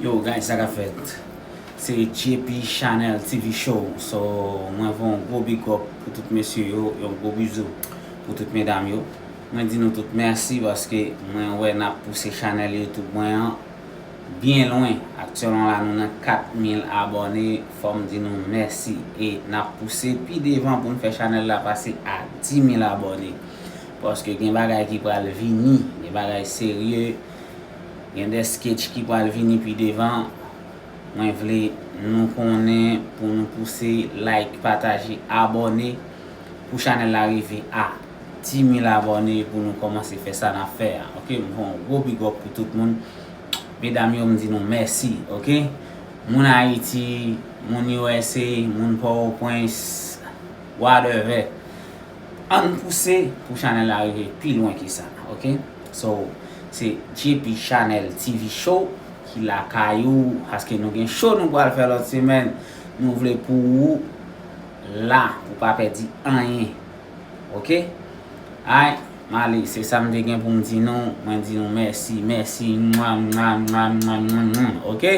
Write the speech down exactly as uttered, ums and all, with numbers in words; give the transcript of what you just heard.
Yo guys, sa k ap fèt? Se J P Chanel T V Show. So, mwen voye yon gwo big up pou tout mesye yo, yon gwo bizou pou tout medam yo. Mwen di nou tout mèsi paske mwen wè n ap pouse chanèl YouTube mwen an byen lwen. Aktyèlman la nou nan kat mil abòne. Fò m di nou mèsi e n ap pouse pi devan pou n fè chanèl la pase a dis mil abòne. Paske gen bagay ki pral vini, gen bagay serye, gen de sketch ki pral vini pi devan. Mwen vle nou konnen pou nou pouse, like, pataje, abòne pou chanèl la rive a dis mil abòne pou nou kòmanse fè sa n ap fè a. Oke, m fè yon gwo big up pou tout moun. Medam yo, m di nou mèsi, oke? Moun Ayiti, moun U S A, moun Pòtoprens, whatever. Ann pouse pou chanèl la rive pi lwen ke sa, oke? So, se J P Chanel T V Show ki lakay ou, paske nou gen show nou pral fè lòt semèn. Nou vle pou ou la, pou pa pèdi anyen, oke? Ay, m ale, se sa m te gen pou m di nou. Mwen di nou mèsi, mèsi, mwa, mwa, mwa, mwa, mwa, mwa, oke?